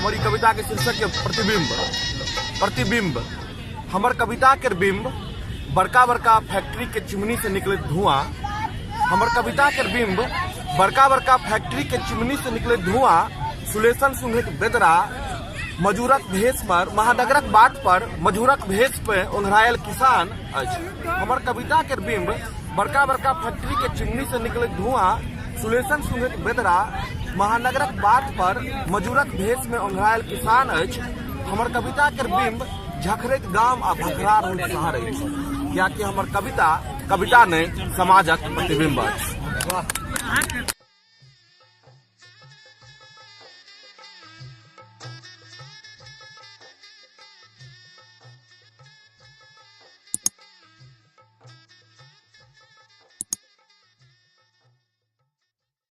हमर ई कविता के शीर्षक के प्रतिबिंब। प्रतिबिंब हमर कविता के बिंब बड़का बड़का फैक्ट्री के चिमनी से निकलैत धुआं। हमर कविता के बिंब बड़का बड़का फैक्ट्री के चिमनी से निकलैत धुआं, सुलेशन सुंघैत बेदरा, मजूरक भेष पर महानगरक बाट पर मजूरक भेष पे ओंघरायल किसान अछि। हमर कविता के बिंब बड़का बड़का फैक्ट्री के चिमनी से निकलैत धुआं, सुलेशन सुंघैत बेदरा, महानगरक बाट पर मजूरक भेष में ओंघरायल किसान अछि। हमर कविता के बिंब झखरैत गाम आ भखरार होइत शहर अछि, कियाकि हमर कविता कविता नहि समाजक प्रतिबिंब अछि।